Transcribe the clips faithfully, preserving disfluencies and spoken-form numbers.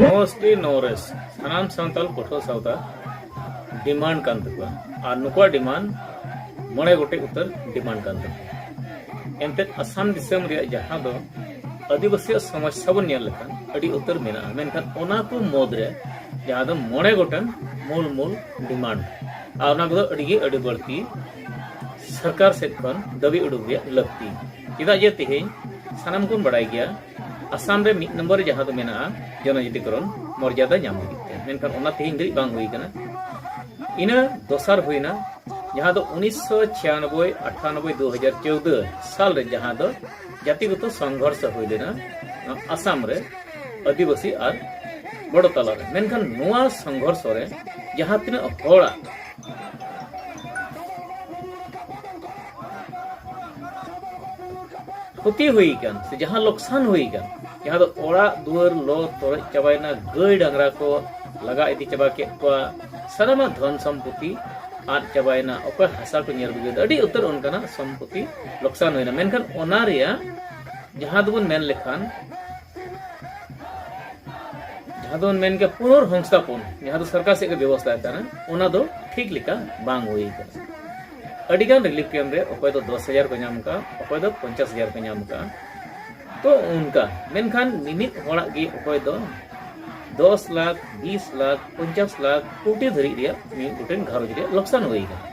No stay, no rest. ᱥᱟᱱᱟᱢ ᱥᱟᱱᱛᱟᱲ ᱯᱟᱹᱴᱷᱩᱣᱟᱹ ᱥᱟᱶᱛᱟ ᱰᱤᱢᱟᱱᱰ ᱠᱟᱱ ᱛᱟᱠᱚᱣᱟ, ᱟᱨ ᱱᱩᱠᱩᱣᱟᱜ ᱰᱤᱢᱟᱱᱰ ᱢᱚᱬᱮ ᱜᱚᱴᱮᱡ ᱩᱛᱟᱹᱨ ᱰᱤᱢᱟᱱᱰ ᱠᱟᱱ ᱛᱟᱠᱚᱣᱟ᱾ ᱮᱱᱛᱮᱫ ᱟᱥᱟᱢ ᱫᱤᱥᱚᱢ ᱨᱮᱭᱟᱜ ᱡᱟᱦᱟᱸ ᱫᱚ ᱟᱹᱫᱤᱵᱟᱹᱥᱤᱭᱟᱜ ᱥᱚᱢᱚᱥᱥᱟ ᱵᱚᱱ ᱧᱮᱞ ᱞᱮᱠᱷᱟᱱ ᱟᱹᱰᱤ ᱩᱛᱟᱹᱨ ᱢᱮᱱᱟᱜᱼᱟ, ᱢᱮᱱᱠᱷᱟᱱ ᱚᱱᱟ ᱠᱚ ᱢᱩᱫᱽᱨᱮ ᱡᱟᱦᱟᱸ ᱫᱚ ᱢᱚᱬᱮ ᱜᱚᱴᱮᱱ ᱢᱩᱞ ᱢᱩᱞ ᱰᱤᱢᱟᱱᱰ, ᱟᱨ ᱚᱱᱟ ᱠᱚᱫᱚ ᱟᱹᱰᱤ ᱜᱮ ᱟᱹᱰᱤ ᱵᱟᱹᱲᱛᱤ ᱥᱚᱨᱠᱟᱨ ᱥᱮᱫ ᱠᱷᱚᱱ ᱫᱟᱹᱵᱤ ᱩᱰᱩᱠ ᱨᱮᱭᱟᱜ ᱞᱟᱹᱠᱛᱤ᱾ ᱪᱮᱫᱟᱜ ᱡᱮ ᱛᱮᱦᱮᱧ ᱥᱟᱱᱟᱢ ᱠᱚᱵᱚᱱ ᱵᱟᱲᱟᱭ ᱜᱮᱭᱟ, ᱟᱥᱟᱢ ᱨᱮ ᱢᱤᱫ ᱱᱚᱢᱵᱚᱨ ᱨᱮ ᱡᱟᱦᱟᱸ ᱫᱚ ᱢᱮᱱᱟᱜᱼᱟ ᱡᱚᱱᱚᱡᱟᱛᱤᱠᱚᱨᱚᱱ ᱢᱚᱨᱡᱟᱫᱟ ᱧᱟᱢ ᱞᱟᱹᱜᱤᱫ ᱛᱮ, ᱢᱮᱱᱠᱷᱟᱱ ᱚᱱᱟ ᱛᱮᱦᱮᱧ ᱫᱷᱟᱹᱨᱤᱡ ᱵᱟᱝ ᱦᱩᱭ ᱟᱠᱟᱱᱟ᱾ ᱤᱱᱟᱹ ᱫᱚᱥᱟᱨ ᱦᱩᱭᱱᱟ ᱡᱟᱦᱟᱸ ᱫᱚ ᱩᱱᱤᱥᱥᱚ ᱪᱷᱤᱭᱟᱱᱚᱵᱵᱳᱭ ᱟᱴᱷᱟᱱᱚᱵᱵᱳᱭ ᱫᱩ ᱦᱟᱡᱟᱨ ᱪᱳᱣᱫᱟᱹ ᱥᱟᱞ ᱨᱮ ᱡᱟᱦᱟᱸ ᱫᱚ ᱡᱟᱛᱤᱜᱚᱛᱚ ᱥᱚᱝᱜᱷᱚᱨᱥᱚ ᱦᱩᱭ ᱞᱮᱱᱟ ᱱᱚᱣᱟ ᱟᱥᱟᱢ ᱨᱮ ᱟᱹᱫᱤᱵᱟᱹᱥᱤ ᱟᱨ ᱵᱚᱲᱚ ᱛᱟᱞᱟᱨᱮ᱾ ᱢᱮᱱᱠᱷᱟᱱ ᱱᱚᱣᱟ ᱥᱚᱝᱜᱷᱚᱨᱥᱚ ᱨᱮ ᱡᱟᱦᱟᱸ ᱛᱤᱱᱟᱹᱜ ᱦᱚᱲᱟᱜ ᱠᱷᱚᱛᱤ ᱦᱩᱭ ᱟᱠᱟᱱ ᱥᱮ ᱡᱟᱦᱟᱸ ᱞᱚᱠᱥᱟᱱ ᱦᱩᱭ ᱟᱠᱟᱱ, ᱡᱟᱦᱟᱸ ᱫᱚ ᱚᱲᱟᱜ ᱫᱩᱣᱟᱹᱨ ᱞᱚ ᱛᱚᱨᱚᱡ ᱪᱟᱵᱟᱭᱮᱱᱟ, ᱜᱟᱹᱭ ᱰᱟᱝᱨᱟ ᱠᱚ ᱞᱟᱜᱟ ᱤᱫᱤ ᱪᱟᱵᱟ ᱠᱮᱫ ᱠᱚᱣᱟ, ᱥᱟᱱᱟᱢᱟᱜ ᱫᱷᱚᱱ ᱥᱚᱢᱯᱚᱛᱤ ᱟᱫ ᱪᱟᱵᱟᱭᱮᱱᱟ, ᱚᱠᱚᱭ ᱦᱟᱥᱟ ᱠᱚ ᱧᱮᱞ ᱵᱩᱡᱷᱟᱹᱣ ᱮᱫᱟ, ᱟᱹᱰᱤ ᱩᱛᱟᱹᱨ ᱚᱱᱠᱟᱱᱟᱜ ᱥᱚᱢᱯᱚᱛᱤ ᱞᱚᱠᱥᱟᱱ ᱦᱩᱭᱱᱟ᱾ ᱢᱮᱱᱠᱷᱟᱱ ᱚᱱᱟ ᱨᱮᱭᱟᱜ ᱡᱟᱦᱟᱸ ᱫᱚᱵᱚᱱ ᱢᱮᱱ ᱞᱮᱠᱷᱟᱱ ᱡᱟᱦᱟᱸ ᱫᱚᱵᱚᱱ ᱢᱮᱱ ᱜᱮᱭᱟ ᱯᱩᱱᱚᱨ ᱦᱚᱝᱥᱛᱷᱟᱯᱚᱱ, ᱡᱟᱦᱟᱸ ᱫᱚ ᱥᱚᱨᱠᱟᱨ ᱥᱮᱫ ᱜᱮ ᱵᱮᱵᱚᱥᱛᱷᱟ ᱠᱟᱱᱟ, ᱚᱱᱟ ᱫᱚ ᱴᱷᱤᱠ ᱞᱮᱠᱟ ᱵᱟᱝ ᱦᱩᱭ ᱠᱟᱱᱟ᱾ ᱟᱹᱰᱤᱜᱟᱱ ᱨᱤᱞᱤᱯ ᱠᱮᱢᱯ ᱨᱮ ᱚᱠᱚᱭ ᱫᱚ ᱫᱚᱥ ᱦᱟᱡᱟᱨ ᱠᱚ ᱧᱟᱢ ᱠᱟᱜᱼᱟ, ᱚᱠᱚᱭ ᱫᱚ ᱯᱚᱧᱪᱟᱥ ᱦᱟᱡᱟᱨ ᱠᱚ ᱧᱟᱢ ᱠᱟᱜᱼᱟ᱾ ᱛᱚ ᱚᱱᱠᱟ ᱢᱮᱱᱠᱷᱟᱱ ᱢᱤᱢᱤᱫ ᱦᱚᱲᱟᱜ ᱜᱮ ᱚᱠᱚᱭ ᱫᱚ ᱫᱚᱥ ᱞᱟᱠᱷ, ᱵᱤᱥ ᱞᱟᱠᱷ, ᱯᱚᱧᱪᱟᱥ ᱞᱟᱠᱷ, ᱠᱳᱴᱤ ᱫᱷᱟᱹᱨᱤᱡ ᱨᱮᱭᱟᱜ ᱢᱤᱫ ᱜᱚᱴᱮᱱ ᱜᱷᱟᱨᱚᱸᱡᱽ ᱨᱮᱭᱟᱜ ᱞᱚᱠᱥᱟᱱ ᱦᱩᱭ ᱠᱟᱱᱟ᱾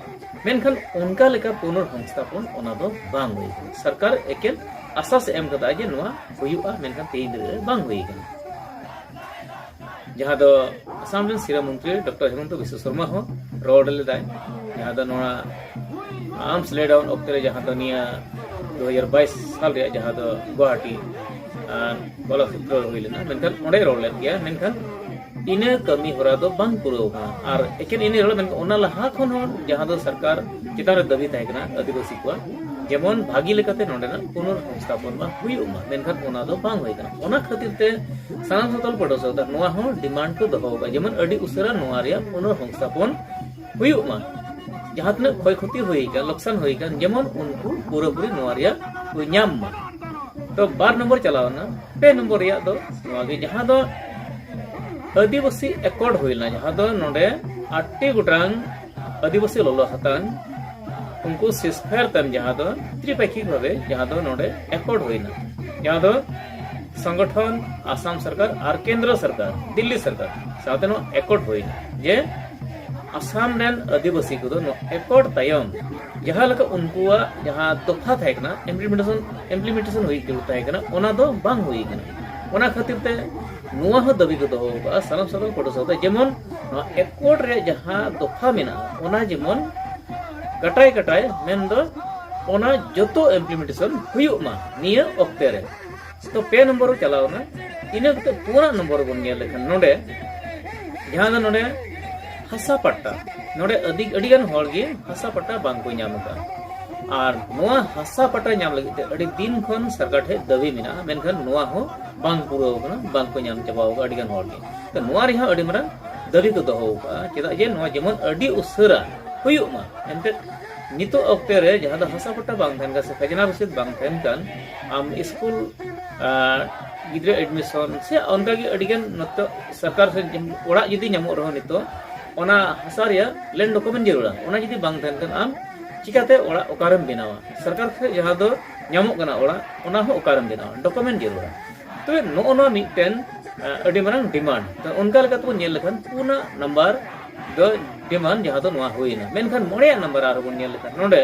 ᱢᱮᱱᱠᱷᱟᱱ ᱚᱱᱠᱟ ᱞᱮᱠᱟ ᱯᱩᱱᱚᱨ ᱦᱚᱝᱥᱛᱷᱟᱯᱚᱱ ᱚᱱᱟ ᱫᱚ ᱵᱟᱝ ᱦᱩᱭ ᱠᱟᱱᱟ᱾ ᱥᱚᱨᱠᱟᱨ ᱮᱠᱮᱱ ᱟᱥᱟᱥ ᱮ ᱮᱢ ᱠᱟᱫᱟ ᱡᱮ ᱱᱚᱣᱟ ᱦᱩᱭᱩᱜᱼᱟ, ᱢᱮᱱᱠᱷᱟᱱ ᱛᱮᱦᱮᱧ ᱫᱷᱟᱹᱨᱤᱡ ᱨᱮ ᱵᱟᱝ ᱦᱩᱭ ᱠᱟᱱᱟ᱾ ᱡᱟᱦᱟᱸ ᱫᱚ ᱟᱥᱟᱢ ᱨᱮᱱ ᱥᱤᱨᱟᱹ ᱢᱚᱱᱛᱨᱤ ᱰᱚᱠᱴᱚᱨ ᱦᱤᱢᱚᱱᱛᱚ ᱵᱤᱥᱣᱚ ᱥᱚᱨᱢᱟ ᱦᱚᱸ ᱨᱚᱲ ᱞᱮᱫᱟᱭ, ᱡᱟᱦᱟᱸ ᱫᱚ ᱱᱚᱣᱟ ᱟᱨᱢᱥ ᱞᱮ ᱰᱟᱣᱩᱱ ᱚᱠᱛᱮ ᱨᱮ, ᱡᱟᱦᱟᱸ ᱫᱚ ᱱᱤᱭᱟᱹ ᱫᱩ ᱦᱟᱡᱟᱨ ᱵᱟᱭᱤᱥ ᱥᱟᱞ ᱨᱮᱭᱟᱜ ᱡᱟᱦᱟᱸ ᱫᱚ ᱜᱩᱣᱟᱦᱟᱴᱤ ᱟᱨ ᱠᱚᱞᱟᱠᱷᱮᱛᱨᱚ ᱨᱮ ᱦᱩᱭ ᱞᱮᱱᱟ, ᱢᱮᱱᱠᱷᱟᱱ ᱚᱸᱰᱮ ᱨᱚᱲ ᱞᱮᱫ ᱜᱮᱭᱟ, ᱢᱮᱱᱠᱷᱟᱱ ᱤᱱᱟᱹ ᱠᱟᱹᱢᱤ ᱦᱚᱨᱟ ᱫᱚ ᱵᱟᱝ ᱯᱩᱨᱟᱹᱣ ᱠᱟᱱᱟ᱾ ᱟᱨ ᱮᱠᱮᱱ ᱤᱱᱟᱹ ᱨᱚᱲ, ᱢᱮᱱᱠᱷᱟᱱ ᱚᱱᱟ ᱞᱟᱦᱟ ᱠᱷᱚᱱ ᱦᱚᱸ ᱡᱟᱦᱟᱸ ᱫᱚ ᱥᱚᱨᱠᱟᱨ ᱪᱮᱛᱟᱱ ᱨᱮ ᱫᱟᱹᱵᱤ ᱛᱟᱦᱮᱸ ᱠᱟᱱᱟ ᱟᱹᱫᱤᱵᱟᱹᱥᱤ ᱠᱚᱣᱟᱜ, ᱡᱮᱢᱚᱱ ᱵᱷᱟᱹᱜᱤ ᱞᱮᱠᱟᱛᱮ ᱱᱚᱸᱰᱮᱱᱟᱜ ᱯᱩᱱᱚᱨ ᱥᱚᱝᱥᱛᱷᱟᱯᱚᱱ ᱢᱟ ᱦᱩᱭᱩᱜ ᱢᱟ, ᱢᱮᱱᱠᱷᱟᱱ ᱚᱱᱟ ᱫᱚ ᱵᱟᱝ ᱦᱩᱭ ᱠᱟᱱᱟ᱾ ᱚᱱᱟ ᱠᱷᱟᱹᱛᱤᱨ ᱛᱮ ᱥᱟᱱᱟᱢ ᱥᱟᱱᱛᱟᱲ ᱯᱟᱹᱴᱷᱩᱣᱟᱹ ᱥᱟᱶᱛᱟ ᱱᱚᱣᱟ ᱦᱚᱸ ᱰᱤᱢᱟᱱᱰ ᱠᱚ ᱫᱚᱦᱚ ᱟᱠᱟᱫᱟ, ᱡᱮᱢᱚᱱ ᱟᱹᱰᱤ ᱩᱥᱟᱹᱨᱟ ᱱᱚᱣᱟ ᱨᱮᱭᱟᱜ ᱯᱩᱱᱚᱨ ᱥᱚᱝᱥᱛᱷᱟᱯᱚᱱ ᱦᱩᱭᱩᱜ ᱢᱟ᱾ ᱡᱟᱦᱟᱸ ᱛᱤᱱᱟᱹᱜ ᱠᱷᱚᱭ ᱠᱷᱚᱛᱤ ᱦᱩᱭ ᱟᱠᱟᱱ, ᱞᱚᱠᱥᱟᱱ ᱦᱩᱭ ᱟᱠᱟᱱ, ᱡᱮᱢᱚᱱ ᱩᱱᱠᱩ ᱯᱩᱨᱟᱹᱯᱩᱨᱤ ᱱᱚᱣᱟ ᱨᱮᱭᱟᱜ ᱠᱚ ᱧᱟᱢ ᱢᱟ᱾ ᱛᱚ ᱵᱟᱨ ᱱᱚᱢᱵᱚᱨ ᱪᱟᱞᱟᱣ ᱮᱱᱟ᱾ ᱯᱮ ᱱᱚᱢᱵᱚᱨ ᱨᱮᱭᱟᱜ ᱫᱚ ᱱᱚᱣᱟ ᱜᱮ, ᱡᱟᱦᱟᱸ ᱫᱚ ᱟᱹᱫᱤᱵᱟᱹᱥᱤ ᱮᱠᱚᱨᱰ ᱦᱩᱭ ᱞᱮᱱᱟ, ᱡᱟᱦᱟᱸ ᱫᱚ ᱱᱚᱰᱮ ᱟᱴᱴᱤ ᱜᱚᱴᱟᱝ ᱟᱹᱫᱤᱵᱟᱹᱥᱤ ᱞᱚᱞᱚ ᱦᱟᱛᱟᱝ ᱩᱱᱠᱩ ᱥᱤᱥᱯᱷᱮᱨ ᱛᱮᱢ, ᱡᱟᱦᱟᱸ ᱫᱚ ᱛᱨᱤᱯᱟᱠᱷᱤᱠ ᱵᱷᱟᱵᱮ ᱡᱟᱦᱟᱸ ᱫᱚ ᱱᱚᱰᱮ ᱮᱠᱚᱨᱰ ᱦᱩᱭᱱᱟ, ᱡᱟᱦᱟᱸ ᱫᱚ ᱥᱚᱝᱜᱚᱴᱷᱚᱱ, ᱟᱥᱟᱢ ᱥᱚᱨᱠᱟᱨ ᱟᱨ ᱠᱮᱱᱫᱨᱚ ᱥᱚᱨᱠᱟᱨ, ᱫᱤᱞᱞᱤ ᱥᱚᱨᱠᱟᱨ ᱥᱟᱶᱛᱮ ᱱᱚᱣᱟ ᱮᱠᱚᱨᱰ ᱦᱩᱭᱱᱟ ᱡᱮ ᱟᱥᱟᱢ ᱨᱮᱱ ᱟᱹᱫᱤᱵᱟᱹᱥᱤ ᱠᱚᱫᱚ ᱱᱚᱣᱟ ᱮᱠᱚᱨᱰ ᱛᱟᱭᱚᱢ ᱡᱟᱦᱟᱸ ᱞᱮᱠᱟ ᱩᱱᱠᱩᱣᱟᱜ ᱡᱟᱦᱟᱸ ᱫᱚᱯᱷᱟ ᱛᱟᱦᱮᱸ ᱠᱟᱱᱟ, ᱤᱢᱯᱞᱤᱢᱮᱱᱴᱮᱥᱚᱱ, ᱤᱢᱯᱞᱤᱢᱮᱱᱴᱮᱥᱚᱱ ᱦᱩᱭ ᱡᱟᱹᱨᱩᱲ ᱛᱟᱦᱮᱸ ᱠᱟᱱᱟ, ᱚᱱᱟ ᱫᱚ ᱵᱟᱝ ᱦᱩᱭ ᱠᱟᱱᱟ᱾ ᱚᱱᱟ ᱠᱷᱟᱹᱛᱤᱨ ᱛᱮ ᱱᱚᱣᱟ ᱦᱚᱸ ᱫᱟᱹᱵᱤ ᱠᱚ ᱫᱚᱦᱚ ᱟᱠᱟᱫᱼᱟ ᱥᱟᱱᱟᱢ ᱥᱟᱱᱛᱟᱲ ᱯᱟᱹᱴᱷᱩᱣᱟᱹ ᱥᱟᱶᱛᱮ, ᱡᱮᱢᱚᱱ ᱱᱚᱣᱟ ᱮᱠᱚᱨᱰ ᱨᱮ ᱡᱟᱦᱟᱸ ᱫᱚᱯᱷᱟ ᱢᱮᱱᱟᱜᱼᱟ, ᱚᱱᱟ ᱡᱮᱢᱚᱱ ᱠᱟᱴᱟᱭ ᱠᱟᱴᱟᱭ, ᱢᱮᱱᱫᱚ ᱚᱱᱟ ᱡᱚᱛᱚ ᱤᱢᱯᱞᱤᱢᱮᱱᱴᱮᱥᱚᱱ ᱦᱩᱭᱩᱜ ᱢᱟ ᱱᱤᱭᱟᱹ ᱚᱠᱛᱮ ᱨᱮ᱾ ᱛᱚ ᱯᱮ ᱱᱚᱢᱵᱚᱨ ᱪᱟᱞᱟᱣ ᱮᱱᱟ᱾ ᱤᱱᱟᱹ ᱠᱟᱛᱮ ᱯᱩᱱᱟᱜ ᱱᱚᱢᱵᱚᱨ ᱵᱚᱱ ᱧᱮᱞ ᱞᱮᱠᱷᱟᱱ ᱱᱚᱰᱮ, ᱡᱟᱦᱟᱸ ᱫᱚ ᱱᱚᱰᱮ ᱦᱟᱥᱟ ᱯᱟᱴᱴᱟ, ᱱᱚᱰᱮ ᱟᱹᱰᱤ, ᱟᱹᱰᱤᱜᱟᱱ ᱦᱚᱲ ᱜᱮ ᱦᱟᱥᱟ ᱯᱟᱴᱴᱟ ᱵᱟᱝ ᱠᱚ ᱧᱟᱢ ᱟᱠᱟᱫᱼᱟ᱾ ᱟᱨ ᱱᱚᱣᱟ ᱦᱟᱥᱟ ᱯᱟᱴᱴᱟ ᱧᱟᱢ ᱞᱟᱹᱜᱤᱫ ᱛᱮ ᱟᱹᱰᱤ ᱫᱤᱱ ᱠᱷᱚᱱ ᱥᱚᱨᱠᱟᱨ ᱴᱷᱮᱱ ᱫᱟᱹᱵᱤ ᱢᱮᱱᱟᱜᱼᱟ, ᱢᱮᱱᱠᱷᱟᱱ ᱱᱚᱣᱟ ᱦᱚᱸ ᱵᱟᱝ ᱯᱩᱨᱟᱹᱣ ᱟᱠᱟᱱᱟ, ᱵᱟᱝ ᱠᱚ ᱧᱟᱢ ᱪᱟᱵᱟᱣ ᱟᱠᱟᱫᱼᱟ ᱟᱹᱰᱤᱜᱟᱱ ᱦᱚᱲ ᱜᱮ᱾ ᱛᱚ ᱱᱚᱣᱟ ᱨᱮᱦᱚᱸ ᱟᱹᱰᱤ ᱢᱟᱨᱟᱝ ᱫᱟᱹᱵᱤ ᱠᱚ ᱫᱚᱦᱚ ᱟᱠᱟᱫᱼᱟ, ᱪᱮᱫᱟᱜ ᱡᱮ ᱱᱚᱣᱟ ᱡᱮᱢᱚᱱ ᱟᱹᱰᱤ ᱩᱥᱟᱹᱨᱟ ᱦᱩᱭᱩᱜ ᱢᱟ᱾ ᱮᱱᱛᱮᱫ ᱱᱤᱛᱚᱜ ᱚᱠᱛᱮ ᱨᱮ ᱡᱟᱦᱟᱸ ᱫᱚ ᱦᱟᱥᱟ ᱯᱟᱴᱴᱟ ᱵᱟᱝ ᱛᱟᱦᱮᱱ ᱠᱟᱱ ᱥᱮ ᱠᱷᱟᱡᱽᱱᱟ ᱨᱚᱥᱤᱫ ᱵᱟᱝ ᱛᱟᱦᱮᱱ ᱠᱟᱱ, ᱟᱢ ᱥᱠᱩᱞ, ᱟᱨ ᱜᱤᱫᱽᱨᱟᱹ ᱮᱰᱢᱤᱥᱚᱱ ᱥᱮ ᱚᱱᱠᱟᱜᱮ ᱟᱹᱰᱤᱜᱟᱱ ᱱᱤᱛᱚᱜ ᱥᱚᱨᱠᱟᱨ ᱥᱮ ᱚᱲᱟᱜ ᱡᱩᱫᱤ ᱧᱟᱢᱚᱜ ᱨᱮᱦᱚᱸ ᱱᱤᱛᱚᱜ ᱚᱱᱟ ᱦᱟᱥᱟ ᱨᱮᱭᱟᱜ ᱞᱮᱱᱰ ᱰᱚᱠᱩᱢᱮᱱᱴ ᱡᱟᱹᱨᱩᱲᱟ᱾ ᱚᱱᱟ ᱡᱩᱫᱤ ᱵᱟᱝ ᱛᱟᱦᱮᱱ ᱠᱷᱟᱱ ᱟᱢ ᱪᱤᱠᱟᱛᱮ ᱚᱲᱟᱜ ᱚᱠᱟᱨᱮᱢ ᱵᱮᱱᱟᱣᱟ? ᱥᱚᱨᱠᱟᱨ ᱠᱷᱚᱱ ᱡᱟᱦᱟᱸ ᱫᱚ ᱧᱟᱢᱚᱜ ᱠᱟᱱᱟ ᱚᱲᱟᱜ, ᱚᱱᱟ ᱦᱚᱸ ᱚᱠᱟᱨᱮᱢ ᱵᱮᱱᱟᱣᱟ? ᱰᱚᱠᱩᱢᱮᱱᱴ ᱡᱟᱹᱨᱩᱲᱟ᱾ ᱛᱚᱵᱮ ᱱᱚᱜᱼᱚ ᱱᱚᱣᱟ ᱢᱤᱫᱴᱮᱱ, ᱟ, ᱟᱹᱰᱤ ᱢᱟᱨᱟᱝ ᱰᱤᱢᱟᱱᱰ᱾ ᱛᱚ ᱚᱱᱠᱟ ᱞᱮᱠᱟ ᱛᱮᱵᱚᱱ ᱧᱮᱞ ᱞᱮᱠᱷᱟᱱ ᱯᱩᱱᱟᱜ ᱱᱟᱢᱵᱟᱨ ᱫᱚ ᱰᱤᱢᱟᱱᱰ ᱡᱟᱦᱟᱸ ᱫᱚ ᱱᱚᱣᱟ ᱦᱩᱭᱱᱟ᱾ ᱢᱮᱱᱠᱷᱟᱱ ᱢᱚᱬᱮᱭᱟᱜ ᱱᱟᱢᱵᱟᱨ ᱟᱨᱦᱚᱸ ᱵᱚᱱ ᱧᱮᱞ ᱞᱮᱠᱷᱟᱱ ᱱᱚᱰᱮ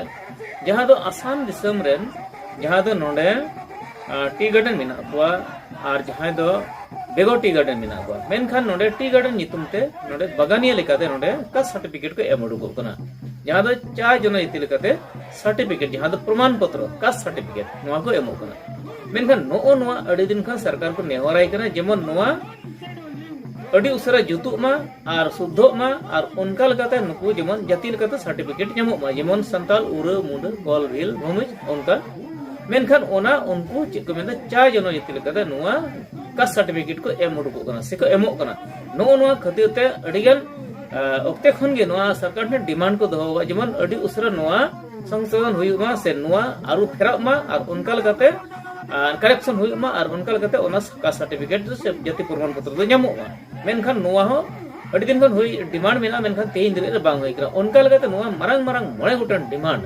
ᱡᱟᱦᱟᱸ ᱫᱚ ᱟᱥᱟᱢ ᱫᱤᱥᱚᱢ ᱨᱮᱱ ᱡᱟᱦᱟᱸ ᱫᱚ ᱱᱚᱰᱮ, ᱟ, ᱴᱤ ᱜᱟᱨᱰᱮᱱ ᱢᱮᱱᱟᱜ ᱠᱚᱣᱟ ᱟᱨ ᱡᱟᱦᱟᱸᱭ ᱫᱚ ᱵᱮᱜᱚᱨ ᱴᱤ ᱜᱟᱨᱰᱮᱱ ᱢᱮᱱᱟᱜ ᱠᱚᱣᱟ, ᱢᱮᱱᱠᱷᱟᱱ ᱱᱚᱰᱮ ᱴᱤ ᱜᱟᱨᱰᱮᱱ ᱧᱩᱛᱩᱢ ᱛᱮ ᱱᱚᱰᱮ ᱵᱟᱜᱟᱱᱤᱭᱟᱹ ᱞᱮᱠᱟᱛᱮ ᱱᱚᱰᱮ ᱠᱟᱥᱴ ᱥᱟᱨᱴᱤᱯᱷᱤᱠᱮᱴ ᱠᱚ ᱮᱢ ᱩᱰᱩᱠᱚᱜ ᱠᱟᱱᱟ, ᱡᱟᱦᱟᱸ ᱫᱚ ᱪᱟ ᱡᱚᱱᱚᱡᱟᱹᱛᱤ ᱞᱮᱠᱟᱛᱮ ᱥᱟᱨᱴᱤᱯᱷᱤᱠᱮᱴ, ᱡᱟᱦᱟᱸ ᱫᱚ ᱯᱨᱚᱢᱟᱱ ᱯᱚᱛᱨᱚ, ᱠᱟᱥᱴ ᱥᱟᱨᱴᱤᱯᱷᱤᱠᱮᱴ, ᱱᱚᱣᱟ ᱠᱚ ᱮᱢᱚᱜ ᱠᱟᱱᱟ᱾ ᱢᱮᱱᱠᱷᱟᱱ ᱱᱚᱜᱼᱚ ᱱᱚᱣᱟ ᱟᱹᱰᱤ ᱫᱤᱱ ᱠᱷᱚᱱ ᱥᱚᱨᱠᱟᱨ ᱠᱚ ᱱᱮᱦᱚᱨᱟᱭ ᱠᱟᱱᱟ, ᱡᱮᱢᱚᱱ ᱱᱚᱣᱟ ᱟᱹᱰᱤ ᱩᱥᱟᱹᱨᱟ ᱡᱩᱛᱩᱜ ᱢᱟ ᱟᱨ ᱥᱩᱫᱽᱫᱷᱚᱜ ᱢᱟ ᱟᱨ ᱚᱱᱠᱟ ᱞᱮᱠᱟᱛᱮ ᱱᱩᱠᱩ ᱡᱮᱢᱚᱱ ᱡᱟᱹᱛᱤ ᱞᱮᱠᱟᱛᱮ ᱥᱟᱨᱴᱤᱯᱷᱤᱠᱮᱴ ᱧᱟᱢᱚᱜ ᱢᱟ, ᱡᱮᱢᱚᱱ ᱥᱟᱱᱛᱟᱞ, ᱩᱨᱟᱹ, ᱢᱩᱱᱰᱟᱹ, ᱠᱚᱞ, ᱵᱷᱤᱞ, ᱵᱷᱩᱢᱤᱡᱽ, ᱚᱱᱠᱟ᱾ ᱢᱮᱱᱠᱷᱟᱱ ᱚᱱᱟ ᱩᱱᱠᱩ ᱪᱮᱫ ᱠᱚ ᱢᱮᱱᱫᱟ, ᱪᱟ ᱡᱚᱱᱚᱡᱟᱹᱛᱤ ᱞᱮᱠᱟᱛᱮ ᱱᱚᱣᱟ ᱠᱟᱥᱴ ᱥᱟᱨᱴᱤᱯᱷᱤᱠᱮᱴ ᱠᱚ ᱮᱢ ᱩᱰᱩᱠᱚᱜ ᱠᱟᱱᱟ ᱥᱮᱠᱚ ᱮᱢᱚᱜ ᱠᱟᱱᱟ᱾ ᱱᱚᱜᱼᱚ ᱱᱚᱣᱟ ᱠᱷᱟᱹᱛᱤᱨ ᱛᱮ ᱟᱹᱰᱤᱜᱟᱱ ᱚᱠᱛᱮ ᱠᱷᱚᱱ ᱜᱮ ᱱᱚᱣᱟ ᱥᱚᱨᱠᱟᱨ ᱴᱷᱮᱱ ᱰᱤᱢᱟᱱᱰ ᱠᱚ ᱫᱚᱦᱚ ᱟᱠᱟᱫᱟ, ᱡᱮᱢᱚᱱ ᱟᱹᱰᱤ ᱩᱥᱟᱹᱨᱟ ᱱᱚᱣᱟ ᱥᱚᱝᱥᱳᱫᱷᱚᱱ ᱦᱩᱭᱩᱜ ᱢᱟ ᱥᱮ ᱱᱚᱣᱟ ᱟᱹᱨᱩ ᱯᱷᱮᱨᱟᱜ ᱢᱟ, ᱟᱨ ᱚᱱᱠᱟ ᱞᱮᱠᱟᱛᱮ ᱠᱟᱨᱮᱠᱥᱚᱱ ᱦᱩᱭᱩᱜ ᱢᱟ, ᱟᱨ ᱚᱱᱠᱟ ᱞᱮᱠᱟᱛᱮ ᱚᱱᱟ ᱠᱟᱥᱴ ᱥᱟᱨᱴᱤᱯᱷᱤᱠᱮᱴ ᱥᱮ ᱡᱟᱹᱛᱤ ᱯᱨᱚᱢᱟᱱ ᱯᱚᱛᱨᱚ ᱫᱚ ᱧᱟᱢᱚᱜ ᱢᱟ᱾ ᱢᱮᱱᱠᱷᱟᱱ ᱱᱚᱣᱟ ᱦᱚᱸ ᱟᱹᱰᱤ ᱫᱤᱱ ᱠᱷᱚᱱ ᱦᱩᱭ ᱰᱤᱢᱟᱱᱰ ᱢᱮᱱᱟᱜᱼᱟ, ᱢᱮᱱᱠᱷᱟᱱ ᱛᱮᱦᱮᱧ ᱫᱷᱟᱹᱵᱤᱡ ᱨᱮ ᱵᱟᱝ ᱦᱩᱭ ᱠᱟᱱᱟ᱾ ᱚᱱᱠᱟ ᱞᱮᱠᱟᱛᱮ ᱱᱚᱣᱟ ᱢᱟᱨᱟᱝ ᱢᱟᱨᱟᱝ ᱢᱚᱬᱮ ᱜᱚᱴᱟᱝ ᱰᱤᱢᱟᱱᱰ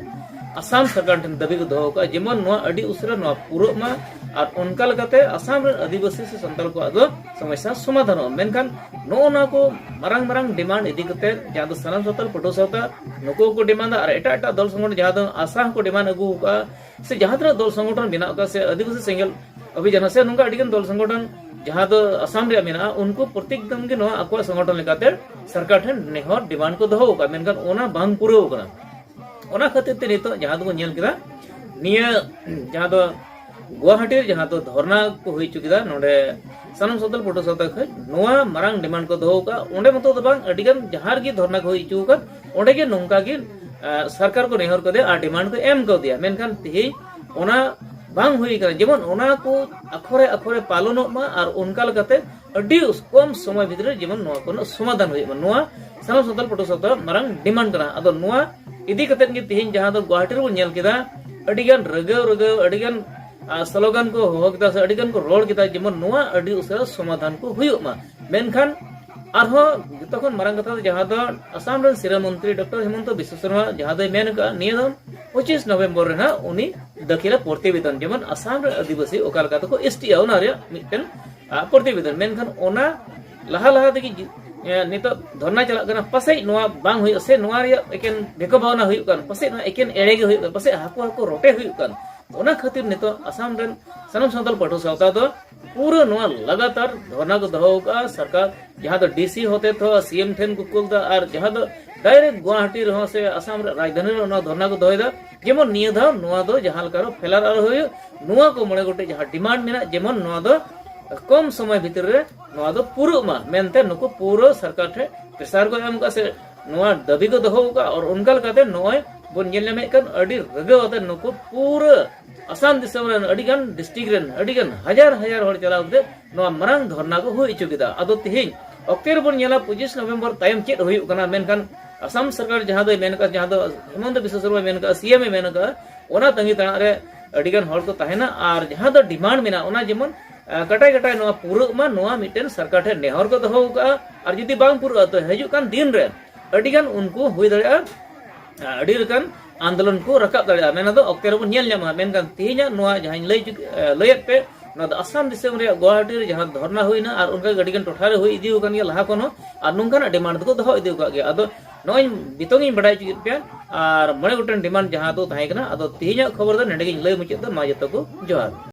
ᱟᱥᱟᱢ ᱥᱚᱨᱠᱟᱨ ᱴᱷᱮᱱ ᱫᱟᱹᱵᱤ ᱠᱚ ᱫᱚᱦᱚ ᱟᱠᱟᱫᱼᱟ, ᱡᱮᱢᱚᱱ ᱱᱚᱣᱟ ᱟᱹᱰᱤ ᱩᱥᱟᱹᱨᱟ ᱱᱚᱣᱟ ᱯᱩᱨᱟᱹᱜ ᱢᱟ, ᱟᱨ ᱚᱱᱠᱟ ᱞᱮᱠᱟᱛᱮ ᱟᱥᱟᱢ ᱨᱮᱱ ᱟᱹᱫᱤᱵᱟᱹᱥᱤ ᱥᱮ ᱥᱟᱱᱛᱟᱲ ᱠᱚᱣᱟᱜ ᱫᱚ ᱥᱚᱢᱚᱥᱥᱟ ᱥᱚᱢᱟᱫᱷᱟᱱᱚᱜᱼᱟ᱾ ᱢᱮᱱᱠᱷᱟᱱ ᱱᱚᱜᱼᱚ ᱱᱚᱣᱟ ᱠᱚ ᱢᱟᱨᱟᱝ ᱢᱟᱨᱟᱝ ᱰᱤᱢᱟᱱᱰ ᱤᱫᱤ ᱠᱟᱛᱮ, ᱡᱟᱦᱟᱸ ᱫᱚ ᱥᱟᱱᱟᱢ ᱥᱟᱱᱛᱟᱲ ᱯᱟᱹᱴᱷᱩᱣᱟᱹ ᱥᱟᱶᱛᱟ ᱱᱩᱠᱩ ᱠᱚ ᱰᱤᱢᱟᱱᱰᱟ, ᱟᱨ ᱮᱴᱟᱜ ᱮᱴᱟᱜ ᱫᱚᱞ ᱥᱚᱝᱜᱚᱴᱷᱚᱱ ᱡᱟᱦᱟᱸ ᱫᱚ ᱟᱥᱟ ᱦᱚᱸᱠᱚ ᱰᱤᱢᱟᱱᱰ ᱟᱹᱜᱩ ᱟᱠᱟᱫᱼᱟ, ᱥᱮ ᱡᱟᱦᱟᱸ ᱛᱤᱱᱟᱹᱜ ᱫᱚᱞ ᱥᱚᱝᱜᱚᱴᱷᱚᱱ ᱢᱮᱱᱟᱜ ᱟᱠᱟᱫ ᱥᱮ ᱟᱹᱫᱤᱵᱟᱹᱥᱤ ᱥᱮᱸᱜᱮᱞ ᱚᱵᱷᱤᱡᱟᱱ ᱥᱮ ᱱᱚᱝᱠᱟ ᱟᱹᱰᱤ ᱜᱟᱱ ᱫᱚᱞ ᱥᱚᱝᱜᱚᱴᱷᱚᱱ ᱡᱟᱦᱟᱸ ᱫᱚ ᱟᱥᱟᱢ ᱨᱮᱭᱟᱜ ᱢᱮᱱᱟᱜᱼᱟ, ᱩᱱᱠᱩ ᱯᱨᱚᱛᱮᱠ ᱫᱚᱢ ᱜᱮ ᱱᱚᱣᱟ ᱟᱠᱚᱣᱟᱜ ᱥᱚᱝᱜᱚᱴᱷᱚᱱ ᱞᱮᱠᱟᱛᱮ ᱥᱚᱨᱠᱟᱨ ᱴᱷᱮᱱ ᱱᱮᱦᱚᱨ ᱰᱤᱢᱟᱱᱰ ᱠᱚ ᱫᱚᱦᱚ ᱟᱠᱟᱫᱼᱟ, ᱢᱮᱱᱠᱷᱟᱱ ᱚᱱᱟ ᱵᱟᱝ ᱯᱩᱨᱟᱹᱣ ᱟᱠᱟᱱᱟ᱾ ᱚᱱᱟ ᱠᱷᱟᱹᱛᱤᱨ ᱛᱮ ᱱᱤᱛᱚᱜ ᱡᱟᱦᱟᱸ ᱫᱚᱵᱚᱱ ᱧᱮᱞ ᱠᱮᱫᱟ, ᱱᱤᱭᱟᱹ ᱡᱟᱦᱟᱸ ᱫᱚ ᱜᱩᱣᱟᱦᱟᱴᱤ ᱨᱮ ᱡᱟᱦᱟᱸ ᱫᱚ ᱫᱷᱚᱨᱱᱟ ᱠᱚ ᱦᱩᱭ ᱦᱚᱪᱚ ᱠᱮᱫᱟ, ᱱᱚᱰᱮ ᱥᱟᱱᱟᱢ ᱥᱟᱱᱛᱟᱲ ᱯᱟᱹᱴᱷᱩᱣᱟᱹ ᱥᱟᱶᱛᱟ ᱠᱷᱚᱱ ᱱᱚᱣᱟ ᱢᱟᱨᱟᱝ ᱰᱤᱢᱟᱱᱰ ᱠᱚ ᱫᱚᱦᱚ ᱟᱠᱟᱫᱼᱟ᱾ ᱚᱸᱰᱮ ᱢᱚᱛᱚ ᱫᱚ ᱵᱟᱝ, ᱟᱹᱰᱤ ᱜᱟᱱ ᱡᱟᱦᱟᱸ ᱨᱮᱜᱮ ᱫᱷᱚᱨᱱᱟ ᱠᱚ ᱦᱩᱭ ᱦᱚᱪᱚ ᱟᱠᱟᱫ, ᱚᱸᱰᱮ ᱜᱮ ᱱᱚᱝᱠᱟ ᱜᱮ ᱟᱸ, ᱥᱚᱨᱠᱟᱨ ᱠᱚ ᱱᱮᱦᱚᱨ ᱠᱟᱫᱮᱭᱟ ᱟᱨ ᱰᱤᱢᱟᱱᱰ ᱠᱚ ᱮᱢ ᱠᱟᱣᱫᱮᱭᱟ᱾ ᱢᱮᱱᱠᱷᱟᱱ ᱛᱮᱦᱮᱧ ᱚᱱᱟ ᱵᱟᱝ ᱦᱩᱭ ᱠᱟᱱᱟ᱾ ᱡᱮᱢᱚᱱ ᱚᱱᱟ ᱠᱚ ᱟᱠᱷᱚᱨᱮ ᱟᱠᱷᱚᱨᱮ ᱯᱟᱞᱚᱱᱚᱜ ᱢᱟ ᱟᱨ ᱚᱱᱠᱟ ᱞᱮᱠᱟᱛᱮ ᱟᱹᱰᱤ ᱠᱚᱢ ᱥᱚᱢᱚᱭ ᱵᱷᱤᱛᱨᱤ ᱨᱮ ᱡᱮᱢᱚᱱ ᱱᱚᱣᱟ ᱠᱚᱨᱮᱱᱟᱜ ᱥᱚᱢᱟᱫᱷᱟᱱ ᱦᱩᱭᱩᱜ ᱢᱟ, ᱱᱚᱣᱟ ᱥᱟᱱᱟᱢ ᱥᱟᱱᱛᱟᱲ ᱯᱟᱹᱴᱷᱩᱣᱟᱹ ᱥᱟᱶᱛᱟ ᱢᱟᱨᱟᱝ ᱰᱤᱢᱟᱱᱰ ᱠᱟᱱᱟ᱾ ᱟᱫᱚ ᱱᱚᱣᱟ ᱤᱫᱤ ᱠᱟᱛᱮᱫ ᱜᱮ ᱛᱮᱦᱮᱧ ᱡᱟᱦᱟᱸ ᱫᱚ ᱜᱩᱣᱟᱦᱟᱴᱤ ᱨᱮᱵᱚᱱ ᱧᱮᱞ ᱠᱮᱫᱟ, ᱟᱹᱰᱤᱜᱟᱱ ᱨᱟᱹᱜᱟᱹᱣ ᱨᱟᱹᱜᱟᱹᱣ, ᱟᱹᱰᱤᱜᱟᱱ ᱟᱨ ᱥᱞᱳᱜᱟᱱ ᱠᱚ ᱦᱚᱦᱚ ᱠᱮᱫᱟ ᱥᱮ ᱟᱹᱰᱤ ᱜᱟᱱ ᱠᱚ ᱨᱚᱲ ᱠᱮᱫᱟ, ᱡᱮᱢᱚᱱ ᱱᱚᱣᱟ ᱟᱹᱰᱤ ᱩᱥᱟᱹᱨᱟ ᱥᱚᱢᱟᱫᱷᱟᱱ ᱠᱚ ᱦᱩᱭᱩᱜ ᱢᱟ᱾ ᱢᱮᱱᱠᱷᱟᱱ ᱟᱨᱦᱚᱸ ᱡᱚᱛᱚ ᱠᱷᱚᱱ ᱢᱟᱨᱟᱝ ᱠᱟᱛᱷᱟ ᱫᱚ ᱡᱟᱦᱟᱸ ᱫᱚ ᱟᱥᱟᱢ ᱨᱮᱱ ᱥᱤᱨᱟᱹ ᱢᱚᱱᱛᱨᱤ ᱰᱚᱠᱴᱚᱨ ᱦᱤᱢᱚᱱᱛᱚ ᱵᱤᱥᱣᱚ ᱥᱚᱨᱢᱟ ᱡᱟᱦᱟᱸ ᱫᱚᱭ ᱢᱮᱱ ᱟᱠᱟᱫᱼᱟ, ᱱᱤᱭᱟᱹ ᱫᱚ ᱯᱚᱸᱪᱤᱥ ᱱᱚᱵᱷᱮᱢᱵᱚᱨ ᱨᱮ ᱱᱟᱦᱟᱜ ᱩᱱᱤ ᱫᱟᱹᱠᱷᱤᱞᱟ ᱯᱨᱚᱛᱤᱵᱮᱫᱚᱱ, ᱡᱮᱢᱚᱱ ᱟᱥᱟᱢ ᱨᱮᱱ ᱟᱹᱫᱤᱵᱟᱹᱥᱤ ᱚᱠᱟ ᱞᱮᱠᱟ ᱛᱮᱠᱚ ᱮᱥ ᱴᱤᱜᱼᱟ, ᱚᱱᱟ ᱨᱮᱭᱟᱜ ᱢᱤᱫᱴᱮᱱ, ᱟ, ᱯᱨᱚᱛᱤᱵᱮᱫᱚᱱ᱾ ᱢᱮᱱᱠᱷᱟᱱ ᱚᱱᱟ ᱞᱟᱦᱟ ᱞᱟᱦᱟ ᱛᱮᱜᱮ ᱡᱤ-, ᱮ, ᱱᱤᱛᱚᱜ ᱫᱷᱚᱨᱱᱟ ᱪᱟᱞᱟᱜ ᱠᱟᱱᱟ, ᱯᱟᱥᱮᱡ ᱱᱚᱣᱟ ᱵᱟᱝ ᱦᱩᱭᱩᱜᱼᱟ ᱥᱮ ᱱᱚᱣᱟ ᱨᱮᱭᱟᱜ ᱮᱠᱮᱱ ᱵᱷᱮᱠᱚ ᱵᱷᱟᱵᱽᱱᱟ ᱦᱩᱭᱩᱜ ᱠᱟᱱ, ᱯᱟᱥᱮᱡ ᱱᱚᱣᱟ ᱮᱠᱮᱱ ᱮᱲᱮ ᱜᱮ ᱦᱩᱭᱩᱜ ᱠᱟᱱ, ᱯᱟᱥᱮᱡ ᱦᱟᱹᱠᱩ ᱦᱟᱹᱠᱩ ᱨᱚᱴᱮ ᱦᱩᱭᱩᱜ ᱠᱟᱱ᱾ ᱚᱱᱟ ᱠᱷᱟᱹᱛᱤᱨ ᱱᱤᱛᱚᱜ ᱟᱥᱟᱢ ᱨᱮᱱ ᱥᱟᱱᱟᱢ ᱥᱟᱱᱛᱟᱲ ᱯᱟᱹᱴᱷᱩᱣᱟᱹ ᱥᱟᱶᱛᱟ ᱫᱚ ᱯᱩᱨᱟᱹ ᱱᱚᱣᱟ ᱞᱟᱜᱟᱛᱟᱨ ᱫᱷᱚᱨᱱᱟ ᱠᱚ ᱫᱚᱦᱚ ᱟᱠᱟᱫᱼᱟ᱾ ᱥᱚᱨᱠᱟᱨ ᱡᱟᱦᱟᱸ ᱫᱚ ᱰᱤ ᱥᱤ ᱦᱚᱛᱮ ᱛᱮᱦᱚᱸ ᱥᱤ ᱮᱢ ᱴᱷᱮᱱ ᱠᱚ ᱠᱩᱞ ᱮᱫᱟ, ᱟᱨ ᱡᱟᱦᱟᱸ ᱫᱚ ᱰᱟᱭᱨᱮᱠᱴ ᱜᱩᱣᱟᱦᱟᱴᱤ ᱨᱮᱦᱚᱸ ᱥᱮ ᱟᱥᱟᱢ ᱨᱮ ᱨᱟᱡᱽᱫᱷᱟᱱᱤ ᱨᱮ ᱱᱚᱣᱟ ᱫᱷᱚᱨᱱᱟ ᱠᱚ ᱫᱚᱦᱚᱭᱮᱫᱟ, ᱡᱮᱢᱚᱱ ᱱᱤᱭᱟᱹ ᱫᱷᱟᱣ ᱱᱚᱣᱟ ᱫᱚ ᱡᱟᱦᱟᱸ ᱞᱮᱠᱟ ᱨᱮᱦᱚᱸ ᱯᱷᱮᱞᱟᱨ ᱟᱞᱚ ᱦᱩᱭᱩᱜ, ᱱᱚᱣᱟ ᱠᱚ ᱢᱚᱬᱮ ᱜᱚᱴᱮᱡ ᱡᱟᱦᱟᱸ ᱰᱤᱢᱟᱱᱰ ᱢᱮᱱᱟᱜ, ᱡᱮᱢᱚᱱ ᱱᱚᱣᱟ ᱫᱚ ᱠᱚᱢ ᱥᱚᱢᱚᱭ ᱵᱷᱤᱛᱤᱨ ᱨᱮ ᱱᱚᱣᱟ ᱫᱚ ᱯᱩᱨᱟᱹᱜ ᱢᱟ ᱢᱮᱱᱛᱮ ᱱᱩᱠᱩ ᱯᱩᱨᱟᱹ ᱥᱚᱨᱠᱟᱨ ᱴᱷᱮᱱ ᱯᱨᱮᱥᱟᱨ ᱠᱚ ᱮᱢ ᱠᱟᱜᱼᱟ ᱥᱮ ᱱᱚᱣᱟ ᱫᱟᱹᱵᱤ ᱠᱚ ᱫᱚᱦᱚ ᱟᱠᱟᱫᱼᱟ᱾ ᱟᱨ ᱚᱱᱠᱟ ᱞᱮᱠᱟᱛᱮ ᱱᱚᱜᱼᱚᱭ ᱵᱚᱱ ᱧᱮᱞ ᱧᱟᱢᱮᱫ ᱠᱟᱱ ᱟᱹᱰᱤ ᱨᱟᱹᱜᱟᱹᱣ ᱟᱛᱮ ᱱᱩᱠᱩ ᱯᱩᱨᱟᱹ ᱟᱥᱟᱢ ᱫᱤᱥᱚᱢ ᱨᱮᱱ ᱟᱹᱰᱤ ᱜᱟᱱ ᱰᱤᱥᱴᱨᱤᱠᱴ ᱨᱮᱱ ᱟᱹᱰᱤ ᱜᱟᱱ ᱦᱟᱡᱟᱨ ᱦᱟᱡᱟᱨ ᱦᱚᱲ ᱪᱟᱞᱟᱣ ᱠᱟᱛᱮ ᱱᱚᱣᱟ ᱢᱟᱨᱟᱝ ᱫᱷᱚᱨᱱᱟ ᱠᱚ ᱦᱩᱭ ᱦᱚᱪᱚ ᱠᱮᱫᱟ᱾ ᱟᱫᱚ ᱛᱮᱦᱮᱧ ᱚᱠᱛᱮ ᱨᱮᱵᱚᱱ ᱧᱮᱞᱟ ᱯᱚᱸᱪᱤᱥ ᱱᱚᱵᱷᱮᱢᱵᱚᱨ ᱛᱟᱭᱚᱢ ᱪᱮᱫ ᱦᱩᱭᱩᱜ ᱠᱟᱱᱟ, ᱢᱮᱱᱠᱷᱟᱱ ᱟᱥᱟᱢ ᱥᱚᱨᱠᱟᱨ ᱡᱟᱦᱟᱸ ᱫᱚᱭ ᱢᱮᱱ ᱟᱠᱟᱫ, ᱡᱟᱦᱟᱸ ᱫᱚ ᱦᱤᱢᱚᱱᱛᱚ ᱵᱤᱥᱥᱚ ᱥᱚᱨᱢᱟᱭ ᱢᱮᱱ ᱟᱠᱟᱫ, ᱥᱤ ᱮᱢ ᱮ ᱢᱮᱱ ᱟᱠᱟᱫ, ᱚᱱᱟ ᱛᱟᱺᱜᱤ ᱛᱟᱲᱟᱜ ᱨᱮ ᱟᱹᱰᱤᱜᱟᱱ ᱦᱚᱲ ᱠᱚ ᱛᱟᱦᱮᱱᱟ᱾ ᱟᱨ ᱡᱟᱦᱟᱸ ᱫᱚ ᱰᱤᱢᱟᱱᱰ ᱢᱮᱱᱟᱜᱼᱟ, ᱚᱱᱟ ᱡᱮᱢᱚᱱ ᱟᱸ, ᱠᱟᱴᱟᱭ ᱠᱟᱴᱟᱭ ᱱᱚᱣᱟ ᱯᱩᱨᱟᱹᱜ ᱢᱟ, ᱱᱚᱣᱟ ᱢᱤᱫᱴᱮᱱ ᱥᱚᱨᱠᱟᱨ ᱴᱷᱮᱱ ᱱᱮᱦᱚᱨ ᱠᱚ ᱫᱚᱦᱚ ᱟᱠᱟᱫᱼᱟ᱾ ᱟᱨ ᱡᱩᱫᱤ ᱵᱟᱝ ᱯᱩᱨᱟᱹᱜᱼᱟ, ᱛᱚ ᱦᱤᱡᱩᱜ ᱠᱟᱱ ᱫᱤᱱ ᱨᱮ ᱟᱹᱰᱤᱜᱟᱱ ᱩᱱᱠᱩ ᱦᱩᱭ ᱫᱟᱲᱮᱭᱟᱜᱼᱟ, ᱟᱸ, ᱟᱹᱰᱤ ᱞᱮᱠᱟᱱ ᱟᱱᱫᱳᱞᱚᱱ ᱠᱚ ᱨᱟᱠᱟᱵ ᱫᱟᱲᱮᱭᱟᱜᱼᱟ, ᱢᱮᱱᱟ ᱫᱚ ᱚᱠᱛᱮ ᱨᱮᱵᱚᱱ ᱧᱮᱞ ᱧᱟᱢᱟ᱾ ᱢᱮᱱᱠᱷᱟᱱ ᱛᱮᱦᱮᱧᱟᱜ ᱱᱚᱣᱟ ᱡᱟᱦᱟᱸᱧ ᱞᱟᱹᱭ ᱪᱩᱠ-, ᱮ, ᱞᱟᱹᱭᱮᱫ ᱯᱮ, ᱱᱚᱣᱟ ᱫᱚ ᱟᱥᱟᱢ ᱫᱤᱥᱚᱢ ᱨᱮᱭᱟᱜ ᱜᱩᱣᱟᱦᱟᱴᱤ ᱨᱮ ᱡᱟᱦᱟᱸ ᱫᱷᱚᱨᱱᱟ ᱦᱩᱭᱱᱟ ᱟᱨ ᱚᱱᱠᱟ ᱜᱮ ᱟᱹᱰᱤᱜᱟᱱ ᱴᱚᱴᱷᱟ ᱨᱮ ᱦᱩᱭ ᱤᱫᱤ ᱟᱠᱟᱱ ᱜᱮᱭᱟ ᱞᱟᱦᱟ ᱠᱷᱚᱱ ᱦᱚᱸ, ᱟᱨ ᱱᱚᱝᱠᱟᱱᱟᱜ ᱰᱤᱢᱟᱱᱰ ᱫᱚᱠᱚ ᱫᱚᱦᱚ ᱤᱫᱤ ᱟᱠᱟᱫ ᱜᱮᱭᱟ᱾ ᱟᱫᱚ ᱱᱚᱜᱼᱚᱭ ᱱᱤᱛᱚᱝ ᱤᱧ ᱵᱟᱰᱟᱭ ᱦᱚᱪᱚ ᱠᱮᱫ ᱯᱮᱭᱟ, ᱟᱨ ᱢᱚᱬᱮ ᱜᱚᱴᱮᱱ ᱰᱤᱢᱟᱱᱰ ᱡᱟᱦᱟᱸ ᱫᱚ ᱛᱟᱦᱮᱸ ᱠᱟᱱᱟ᱾ ᱟᱫᱚ ᱛᱮᱦᱮᱧᱟᱜ ᱠᱷᱚᱵᱚᱨ ᱫᱚ ᱱᱚᱸᱰᱮ ᱜᱤᱧ ᱞᱟᱹᱭ ᱢᱩᱪᱟᱹᱫ ᱫᱟ᱾ ᱢᱟ ᱡᱚᱛᱚ ᱠᱚ ᱡᱚᱦᱟᱨ᱾